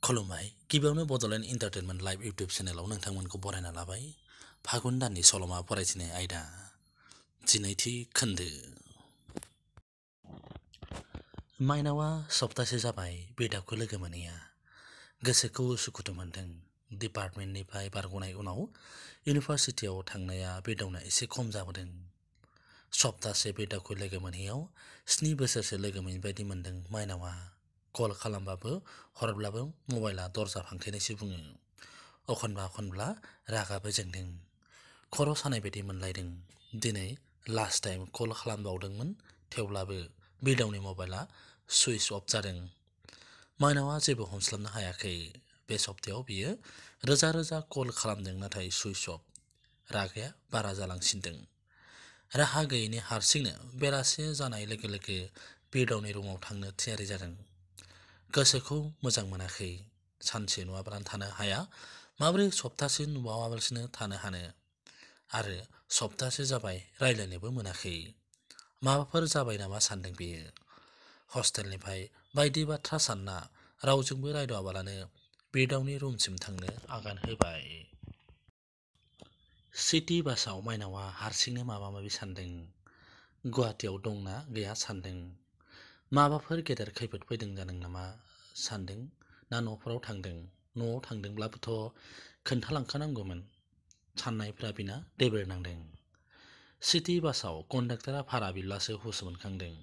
खुलुमबाय गिबियावनो Bodoland entertainment live YouTube चेनेलाव नोंथांमोनखौ बरायना लाबाय फागुन दाननि सल'मा फरायथिनाय आयदा जिनैथि खोन्दो। माइनावा सप्तासे जाबाय बिदाखौ लोगो मोनैया गोसोखौ उसुखुथु मोनदों। डिपार्टमेन्टनिफ्राय बारग'नाय उनाव इउनिभार्सिटियाव थांनाया बिदावनो एसे खम जाबोदों। सप्तासे बिदाखौ लोगो मोनैयाव 7 बोसोरसो लोगो मोनै बायदि मोनदों माइनावा। कल खालामबाबो हरब्लाबो मबाइला दरजा फांथेनायसो बुङो। अखनब्ला रागाबो जोंदों। खर' सानाय बायदि मोनलायदों। दिनै लास्ट टाइम कल खालामबावदोंमोन, थेवब्लाबो बिदावनि मबाइला सुइच अफ जादों। माइनावा जेबो हमस्लाबनो हायाखै। बे सप्तायाव बियो रोजा रोजा कल खालामदों, नाथाय सुइच अफ। रागाया बारा जालांसिनदों। राहा गैयैनि हारसिंनो बेलासे जानाय लोगो लोगो बिदावनि रुमाव थांनो थियारि जादों। गोसोखौ मोजां मोनाखै। सानसे नुवाब्लानो थानो हाया, माबोरै सप्तासे नुवाबालासिनो थानो हानो? आरो सप्तासे जाबाय रायज्लायनोबो मोनाखै। माबाफोर जाबाय नामा सानदों बियो। हस्टेलनिफ्राय बायदि बाथ्रा सानना रावजोंबो रायदावाबालानो बिदावनि रुमसिम थांनो आगान होबाय। सिटि बासआव माइनावा हारसिंनो माबा माबि सानदों। गुवाहाटियाव दंना गैया सानदों। माबाफोर गेदेर खैफोद फैदों जादों नामा सानदों, ना न'फोराव थांदों? न'आव थांदोंब्लाबोथ' खोन्थालांखानांगौमोन। साननायफ्रा बिना देबेरनांदों। सिटि बासआव कन्डाक्टरा भारा बिब्लासो हुस मोनखांदों।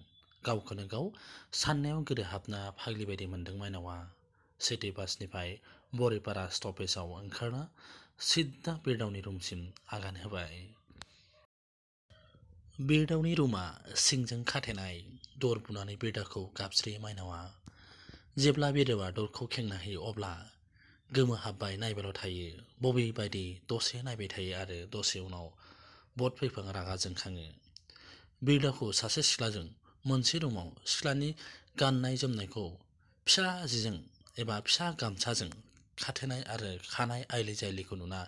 गावखौनो गाव साननायाव गोदोहाबना फाग्लि बायदि मोनदों माइनावा। सिटि बासनिफ्राय बरिपारा स्टपेजाव ओंखारना सिद्दा बिरदावनि रुमसिम आगान होबाय। बिरदावनि रुमा सिंजों खाथेनाय। दर बुनानै बिरदाखौ गाबज्रियो माइनावा। जेब्ला बिरदावा दरखौ खेंना होयो अब्ला गोमोहाबबाय नायबायल' थायो। बबे बायदि दसे नायबाय थायो आरो दसे उनाव बद फैफां रागा जोंखाङो। बिरदावखौ सासे सिख्लाजों मोनसे रुमाव सिख्लानि गाननाय जोमनायखौ फिसा जिजों एबा फिसा गामसाजों खाथेनाय आरो खानाय आइलि जाइलिखौ नुना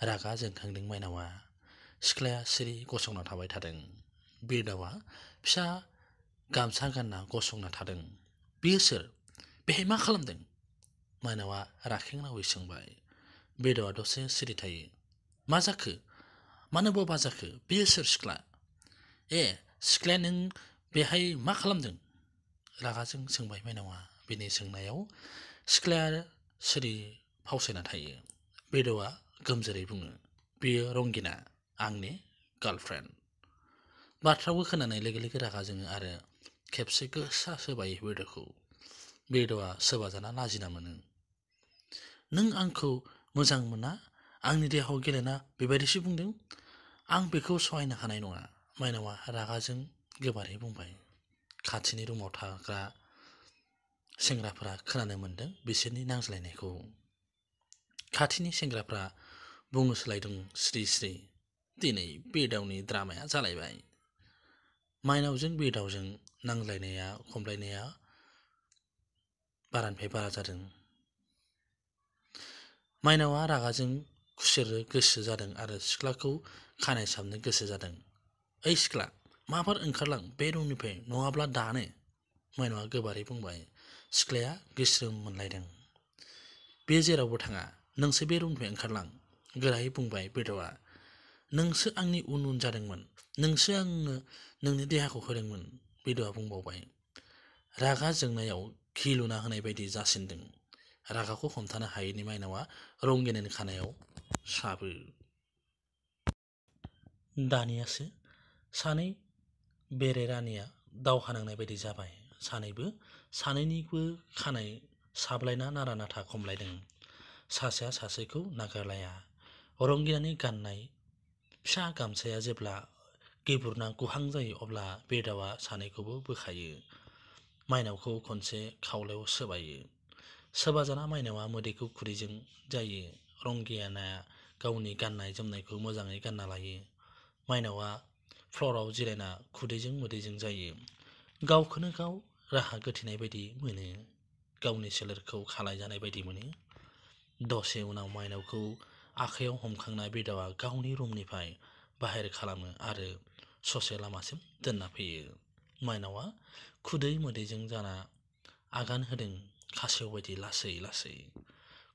रागा जोंखांदों माइनावा। सिख्लाया सिरि गसंना थाबाय थादों। बिरदावा फिसा गामसा गानना गसंना थादों। बियो सोर? बेहाय मा खालामदों? माइनावा राखें रावै सोंबाय। बिरदावा दसे सिरि थायो। मा जाखो? मानो बोबा जाखो? बियो सोर सिख्ला? ए सिख्लाया नों बेहाय मा खालामदों? रागाजों सोंबाय माइनावा। बिनि सोंनायाव सिख्लाया सिरि फावसायना थायो। बिरदावा गोमजोरै बुङो, बियो रंगिना, आंनि गार्लफ्रेन्ड। बाथ्राखौ खोनानाय लोगो लोगो रागा जोङो आरो खेबसे गोसा सोबाय बिरदावखौ। बिरदावा सोबाजाना लाजिना मोनो। नों आंखौ मोजां मोना, आंनि देहायाव गेलेना बेबायदिसो बुंदों? आं बेखौ सहायनो हानाय नङा, माइनावा रागाजों गोबारै बुंबाय। खाथिनि रुमाव थाग्रा सेंग्राफोरा खोनानो मोनदों बिसोरनि नांज्लायनायखौ। खाथिनि सेंग्राफ्रा बुंसोलायदों स्रि स्रि, दिनै बिरदावनि द्रामाया जालायबाय। माइनावजों बिरदावजों नांज्लायनाया खमलायनाया बारानिफ्राय बारा जादों। माइनावा रागाजों खुसेरनो गोसो जादों आरो सिख्लाखौ खानाय साबनो गोसो जादों। ओइ सिख्ला, माबार ओंखारलां बे रुमनिफ्राय, नङाब्ला दानो, माइनावा गोबारै बुंबाय। सिख्लाया गोसोम मोनलायदों। बे जेरावबो थाङा, नोंसो बे रुमनिफ्राय ओंखारलां, गोरायै बुंबाय बिरदावा। नोंसो आंनि उन उन जादोंमोन, नोंसो आंनो नोंनि देहाखौ होदोंमोन, बिरदावा बुंबावबाय। रागा जोंनायाव घि लुना होनाय बायदि जासिनदों। रागाखौ हमथानो हायैनि माइनावा रंगिनानि खानायाव साबो। दानियासो सानै बेरे रानिया दावहा नांनाय बायदि जाबाय। सानैनिबो खानाय साबलायना नारा नाथा खमलायदों। सासेया सासेखौ नागारलाया। रंगिनानि गाननाय फिसा गामसाया जेब्ला गेबुरना गुहां जायो अब्ला बिरदावा सानैखौबो बोखायो। माइनावखौ खनसे खावलायाव सोबायो। सोबाजाना माइनावा मोदैखौ खुदैजों जायो। रंगियाना गावनि गाननाय जोमनायखौ मोजाङै गानना लायो। माइनावा फ्ल'राव जिरायना खुदैजों मोदैजों जायो। गावखौनो गाव राहा गोथेनाय बायदि मोनो। गावनि सोलेरखौ खालाय जानाय बायदि मोनो। दसे उनाव माइनावखौ आखाइयाव हमखांना बिरदावा गावनि रुमनिफ्राय बाहेर खालामो आरो ससे लामासिम दोनना फैयो। माइनावा खुदै मोदैजों जाना आगान होदों खासेव बायदि लासै लासै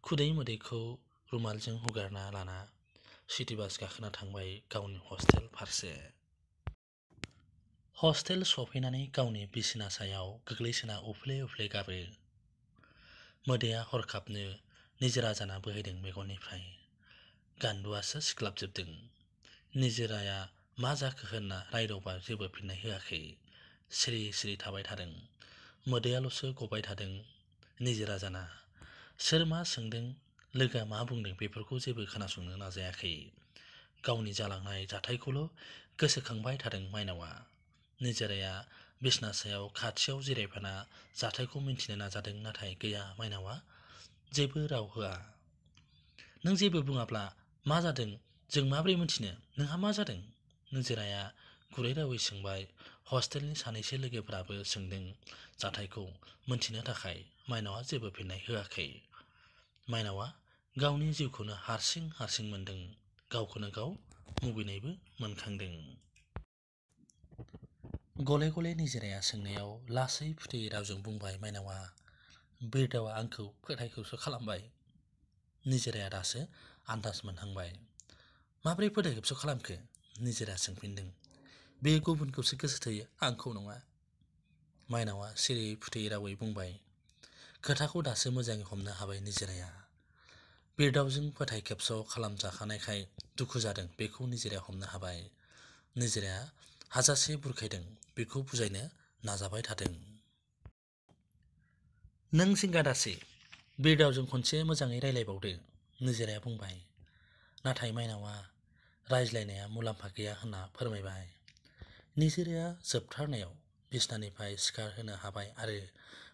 खुदै मोदैखौ रुमालजों हुगारना लाना सिटि बास गाखोना थांबाय गावनि हस्टेल फारसे। हस्टेल सफैनानै गावनि बिसिना सायाव गोग्लैसोना उफ्ले उफ्ले गाबो। मोदैया हरखाबनो निजोरा जाना बोहैदों मेगननिफ्राय। गान्दुआसो सिख्लाबजोबदों। निजोराया मा जाखो होनना रायदावबा जेबो फिननाय होआखै। सिरि सिरि थाबाय थादों। मोदैयाल'सो गबाय थादों निजोरा जाना। सोर मा सोंदों, लोगोआ मा बुंदों बेफोरखौ जेबो खोनासंनो नाजायाखै। गावनि जालांनाय जाथायखौल' गोसोखांबाय थादों माइनावआ। निजोराया बिसना सायाव खाथियाव जिरायफाना जाथायखौ मिन्थिनो नाजादों, नाथाय गैया माइनावआ जेबो राव होआ। नों जेबो बुङाब्ला मा जादों जों माब्रै मिन्थिनो? नोंहा मा जादों? निजोराया गुरै रावै सोंबाय। हस्टेलनि सानैसो लोगोफोराबो सोंदों जाथायखौ मिन्थिनो थाखाय। माइनावआ जेबो फिननाय होआखै। माइनावआ गावनि जिउखौनो हारसिं हारसिं मोनदों। गावखौनो गाव मुगैनायबो मोनखांदों। गले गले निजोराया सोंनायाव लासै फुथेयै रावजों बुंबाय माइनावआ, बिरदावा आंखौ फोथायखौसो खालामबाय। निजोराया दासो आन्दाज मोनहांबाय। माब्रै फोथायखौसो खालामखो? निजोराया सोंफिनदों। बेयो गुबुनखौसो गोसो थोयो, आंखौ नङा। माइनावआ सिरि फुथेयै रावै बुंबाय। खोथाखौ दासो मोजाङै हमनो हाबाय निजोराया। बिरदावजों फोथाय खेबस' खालामजाखानायखाय दुखु जादों बेखौ निजोराया हमनो हाबाय। निजोराया हाजासे बुरखायदों, बेखौ बुजायनो नाजाबाय थादों। नों जिंगा दासै, बिरदावजों खनसे मोजाङै रायलायबावदो, निजोराया बुंबाय। नाथाय माइनावआ रायज्लायनाया मुलाम्फा गैया होनना फोरमायबाय। निजोराया जोबथारनायाव बिसनानिफ्राय सिखारहोनो हाबाय आरो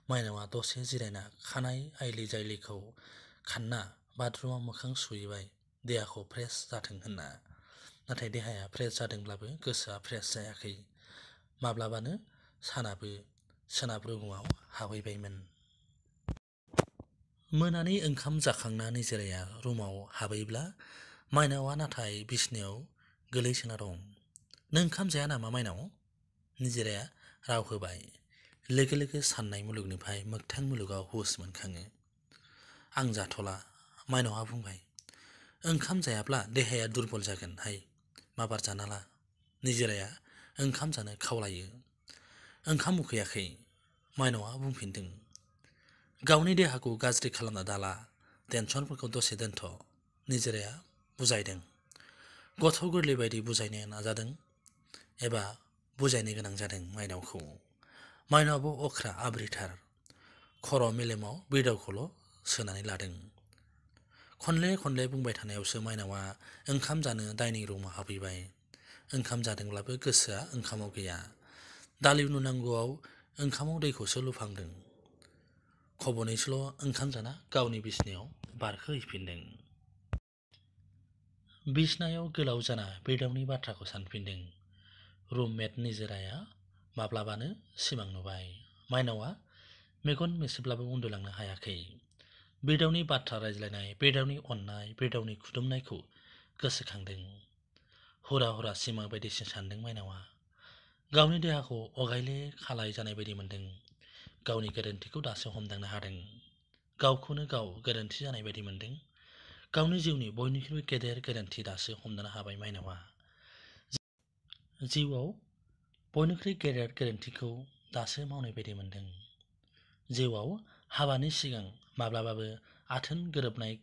माइनावआ दसे जिरायना खानाय आइलि जायलिखौ खानना बाथरुमाव मोखां सुहैबाय देहाखौ फ्रेस जाथों होनना। नाथाय देहाया फ्रेस जादोंब्लाबो गोसोआ फ्रेस जायाखै। माब्लाबानो सानाबो सोनाब रुगुङाव हाबहैबायमोन। मोनानि ओंखाम जाखांना निजोराया रुमाव हाबैब्ला माइनावआ नाथाय बिसनायाव गोलैसोना दं। नों ओंखाम जाया नामा माइनाव? निजोराया राव होबाय। लोगो लोगो साननाय मुलुगनिफ्राय मोगथां मुलुगाव हुस मोनखाङो। आं जाथ'ला, माइनावआ बुंबाय। ओंखाम जायाब्ला देहाया दुरबल जागोन हाय, माबार जाना ला। निजोराया ओंखाम जानो खावलायो। ओंखाम उखैयाखै, माइनावआ बुंफिनदों। गावनि देहाखौ गाज्रि खालामना दाला, टेनसनफोरखौ दसे दोनथ', निजोराया बुजायदों। गथ' गोरलै बायदि बुजायनो नाजादों एबा बुजायनो गोनां जादों माइनावखौ। माइनावआबो अख्रा आब्रिथार। खर' मेलेमाव बिरदावखौल' सोनानै लादों। खनले खनले बुंबाय थानायावसो माइनावआ ओंखाम जानो डाइनिं रुमाव हाबहैबाय। ओंखाम जादोंब्लाबो गोसोआ ओंखामाव गैया। दालि लुनांगौआव ओंखामाव दैखौसो लुफ्लांदों। खब'नैसोल' ओंखाम जाना गावनि बिसनायाव बारखोहैफिनदों। बिसनायाव गोलाव जाना बिरदावनि बाथ्राखौ सानफिनदों। रुममेट निजोराया माब्लाबानो सिमां नुबाय। माइनावआ मेगन मेसेब्लाबो उन्दुलांनो हायाखै। बिरदावनि बाथ्रा रायज्लायनाय, बिरदावनि अननाय, बिरदावनि खुदुमनायखौ गोसोखांदों। हुरा हुरा सिमां बायदिसो सानदों माइनावआ। गावनि देहाखौ अगायले खालाय जानाय बायदि मोनदों। गावनि गोरोन्थिखौ दासो हमदांनो हादों। गावखौनो गाव गोरोन्थि जानाय बायदि मोनदों। गावनि जिउनि बयनिख्रुइ गेदेर गोरोन्थि दासो हमदांनो हाबाय माइनावआ। जिउआव बयनिख्रुइ गेदेर गोरोन्थिखौ दासो मावनाय बायदि मोनदों। जिउआव हाबानि सिगां माब्लाबाबो आथोन गोरोबनाय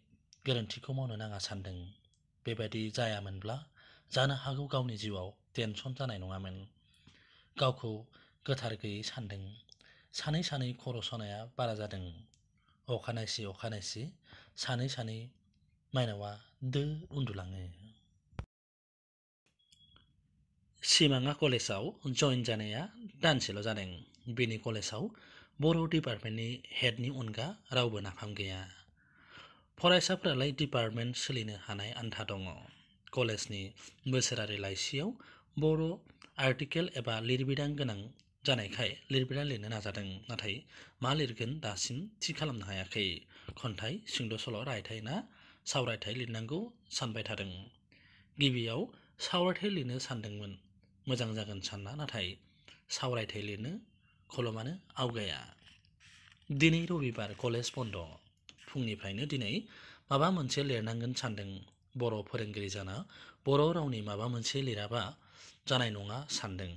गोरोन्थिखौ मावनो नाङा सानदों। बेबायदि जायामोनब्ला जानो हागौ गावनि जिउआव टेनसन जानाय नङामोन। गावखौ गोथार गैयै सानदों। सानै सानै खर' सानाया बारा जादों। अखानायसि सानै सानै माइनावआ दो उन्दुलाङो। सिमाङा कलेजाव जइन जानाया दानसेल' जादों। बेनि कलेजाव बर' डिपार्टमेन्टनि हेडनि अनगा रावबो नाफाम गैया। फरायसाफोरालाय डिपार्टमेन्ट सोलिनो हानाय आन्था दङ। कलेजनि बोसोरारि लाइसियाव बर' आर्टिकेल एबा लिरबिदां गोनां जानायखाय लिरबिदां लिरनो नाजादों। नाथाय मा लिरगोन दासिम थि खालामनो हायाखै। खन्थाइ, सुंद' सल', रायथाइ ना सावरायथाइ लिरनांगौ सानबाय थादों। गिबियाव सावरायथाइ लिरनो सानदोंमोन मोजां जागोन सानना, नाथाय सावरायथाइ लिरनो खलमानो आवगाया। दिनै रबिबार कलेज बन्द'। फुंनिफ्रायनो दिनै माबा मोनसे लिरनांगोन सानदों। बर' फोरोंगिरि जाना बर' रावनि माबा मोनसे लिराबा जानाय नङा सानदों।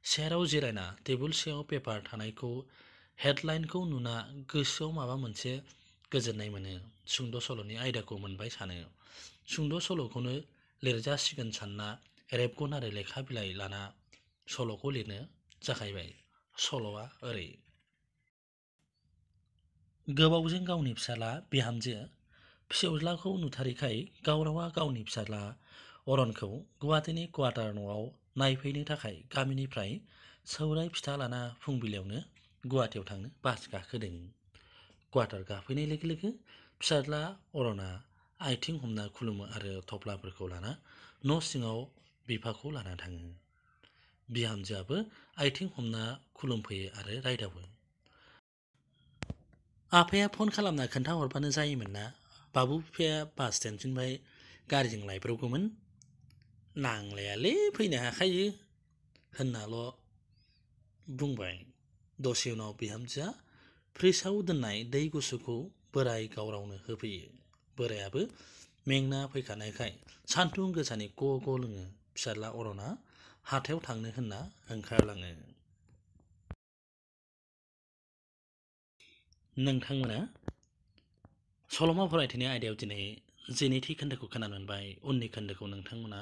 चेयाराव जिरायना टेबोल सायाव पेपार थानायखौ हेडलाइनखौ नुना गोसोआव माबा मोनसे गोजोननाय मोनो। सुंद' सल'नि आयदाखौ मोनबाय सानो। सुंद' सल'खौनो लिरजासिगोन सानना रेबगन आरो लेखा बिलाइ लाना सल'खौ लिरनो जागायबाय। सल'आ ओरै। गोबावजों गावनि फिसाला बिहामजो फिसौज्लाखौ नुथारिखाय गावरावा गावनि फिसाला अरनखौ गुवाहाटीनि क्वार्टार न'आव नायफैनो थाखाय गामिनिफ्राय सौराय फिथा लाना फुंबिलियावनो गुवाहाटीयाव थांनो बास गाखोदों। क्वार्टार गाफैनाय लोगो लोगो फिसाज्ला अरना आथिं हमना खुलुमो आरो थफ्लाफोरखौ लाना न' सिङाव बिफाखौ लाना थाङो। बिहामजोआबो आथिं हमना खुलुमफैयो आरो रायदावो। आफाया फन खालामना खोन्थाहरबानो जायोमोन ना, बाबु बिफाया बास स्टेन्डसिमफ्राय गारिजों लायब्रबगौमोन। नांलायालै फैनो हाखायो होननाल' बुंबाय। दसे उनाव बिहामजोआ फ्रिजआव दोननाय दै गुसुखौ बोराय गावरावनो होफैयो। बोरायाबो मेंना फैखानायखाय सानदुं गोसानि ग' ग' लोङो। फिसाज्ला अरना हाथायाव थांनो होनना ओंखारलाङो। नोंथांमोना सल'मा फरायथायनि आयदायाव दिनै जेनैथि खोन्दोखौ खोनानो मोनबाय। उननि खोन्दोखौ नोंथांमोना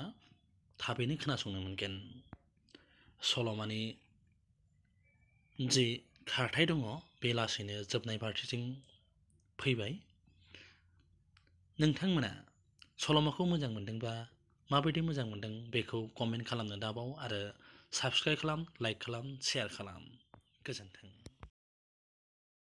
थाबैनो खोनासंनो मोनगोन। सल'मानि जि खारथाय दङ बे लासैनो जोबनाय फारसेथिं फैबाय। नोंथांमोना सल'माखौ मोजां मोनदोंब्ला माबायदि मोजां मोनदों बेखौ कमेन्ट खालामनो दाबाव आरो साबस्क्राइब खालाम, लाइक खालाम, शेयार खालाम। गोजोन्थों।